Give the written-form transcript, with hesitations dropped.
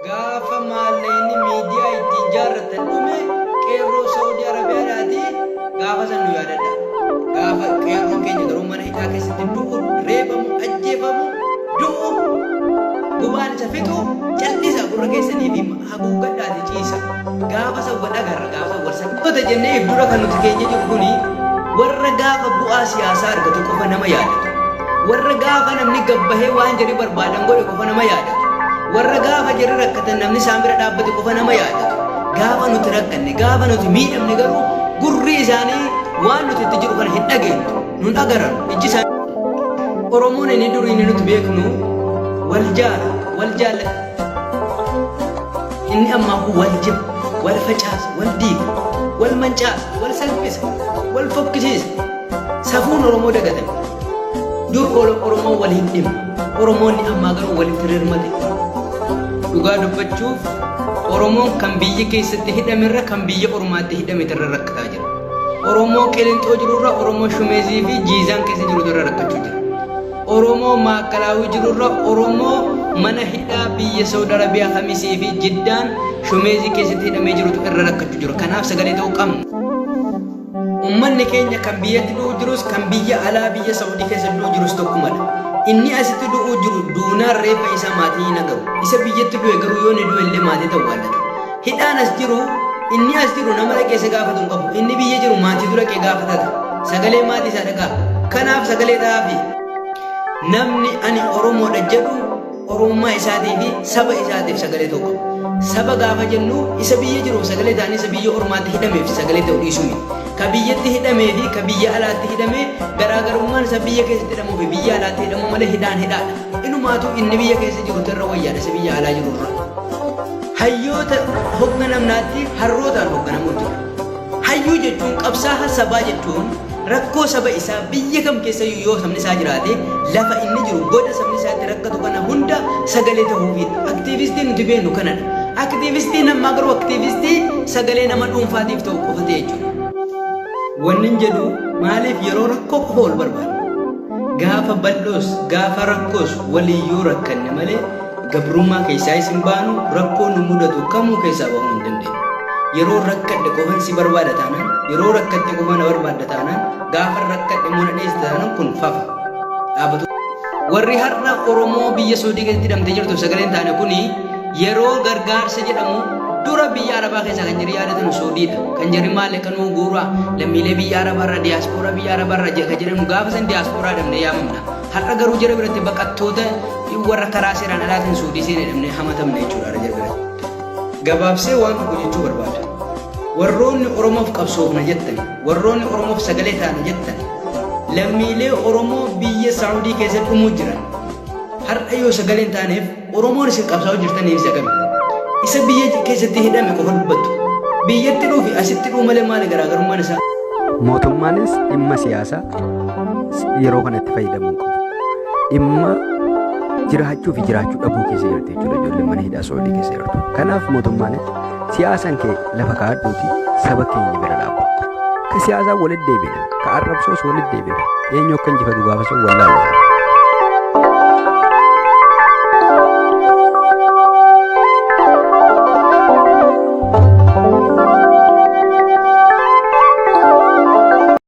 Gaafa maallaqni miidiyaa ittiin jaarratan dhume, qeerroo Saudi Arabiyaadhaati gaafa san nu yaadadha. Gaafa qeerroon keenya garuu mana hidhaa keessatti du'u, reebamu, ajjeefamu, du'u, gubaan isa fixu, callisa gurra keessanii fi haguuggadhaati ciisa. Gaafa san wal agarra, gaafa san wal salphata jennee if dura kan nuti keenya jiru kuni warra gaafa bu'aa siyaasaa argatu qofa nama yaadatu. Warra gaafa namni gabbahee waan jedhi barbaadan godhe qofa nama yaadatu. Warra gaafa jedhi rakkatan namni isaan bira dhaabbate qofa nama yaadatu. Gaafa nuti rakkanne, gaafa nuti miidhamne garuu gurri isaanii waan nuti itti jiru kana hin dhageenyu. Nun agaran ijji isaanii. Oromoon inni durii inni nuti beeknu wal jaala, wal jaallata. Inni ammaa kun wal jibba, wal facaasa, wal diiga, wal mancaasa, wal salphisa, wal fokkisiisa. Safuun Oromoo dagatame. Dur Oromoon wal hin dhimma. Oromoonni ammaa garuu walitti rirmate. Dhugaa dubbachuuf, Oromoon kan biyya keessatti hidhamerra kan biyya ormaatti hidhame irra rakkataa jira. Oromoo Qilinxoo jirurra Oromoo Shumeezii fi Jiizaan keessa jirutu irra rakkachuu jira. Oromoo Maakalaawii jirurra Oromoo mana hidhaa biyya Saudi Arabiyaa Kamisii fi Jiddaan Shumeezii keessatti hidhamee jirutu irra rakkachuu jira. Kanaaf sagalee ta'uu qabna. Uummanni keenya kan biyyatti du'u jirus, kan biyya alaa biyya Saudii keessa du'u jirus tokkumadha. Inni asitti du'u jiru duunaan reeffa isaa maatii hin agaru. Isa biyyatti du'e garuu yoo inni du'e illee maatii ta'u. Hidhaan as jiru, inni as jiru nama dhaqee isa gaafatu hin qabu. Inni biyya jiru maatiitu dhaqee gaafatata. Sagalee maatii isaa dhaga'a. Kanaaf sagalee ta'aafi. Namni ani Oromoodha jedhu Oromummaa isaatii fi saba isaatiif sagalee ta'uu qaba. Saba gaafa jennu, isa biyya jiruuf sagalee ta'anii isa biyya ormaatti hidhameef sagalee ta'uu dhiisuu miti. Ka biyyatti hidhamee fi ka biyya alaatti hidhamee garaagarummaan isa biyya keessatti hidhamuu fi biyya alaatti hidhamuu malee hidhaan hidhaadha. Inumaatu inni biyya keessa jiru irra wayyaadha isa biyya alaa jiru irra. Hayyoota hoogganamnaatti harrootaan hoogganamuu jira. Hayyuu jechuun, qabsaahaa sabaa jechuun, rakkoo saba isaa biyya kam keessayyuu yoo sabni isaa jiraate, lafa inni jiru, goda sabni isaa itti rakkatu kana hunda sagalee ta'uufidha. Aktiivistiin nuti beeknu kanadha. Aktiivistiin ammaa garuu aktiivistii sagalee nama dhuunfaatiif ta'u qofa ta'e jechuudha. Wanni hin jedhu, maaliif yeroo rakkoo qofa wal barbaada? Gaafa bal'oos gaafa rakkoos waliyyuu rakkanne malee gabrummaa keessaa isin baanu, rakkoo nu mudatu kamuu keessaa bahuu hin dandeenyu. Yeroo rakkadhe qofan si barbaada taanaan, yeroo rakkatte qofa na barbaadda taanaan, gaafa rakkadhe immoo na dheessita taanaan, kun fafa. Dhaabatu. Warri har'a Oromoo biyya Saudii keessatti hidhamtee jirtu sagaleen taane kuni, yeroo gargaarsa jedhamu dura biyya Arabaa keessaa kan jiru yaadatan Saudiidha. Kan jarri maallaqa nuu guuraa, lammiilee biyya Arabaarra, diyaaspooraa biyya Arabaarra kan jedhamu, gaafa san diyaaspooraa dhabnee yaamamna. Har'a garuu jara biratti baqattoota warra karaa seeraan alaatiin Saudii seenee dhabnee hamatamna jechuudha jara biratti. Gabaabsee waan tokko jechuu barbaada. Warroonni Oromoof qabsoofna jettan, warroonni Oromoof sagalee taana jettan, lammiilee Oromoo biyya Saawudii keessa dhumuu jiran har'a yoo sagalee hin taaneef, Oromoon isin qabsaa'uu jirtaniif isa kami? Isa biyya keessatti hidhame qofa dubbattu. Biyyatti dhuufi asitti dhuu malee maali garaagarummaan isaa? Mootummaanis dhimma siyaasaa yeroo kanatti fayyadamuu qabu. Dhimma jiraachuu fi jiraachuu dhabuu keessa jirti jechuudha ijoolleen mana hidhaa Saudii keessa jirtu. Kanaaf mootummaanis siyaasan kee lafa kaa'adhuuti saba keenya bira dhaabbatu. Ka siyaasaa walitti deebina, ka arrabsoos walitti deebina. Eenyu akka injifatu gaafa sun wallaalu.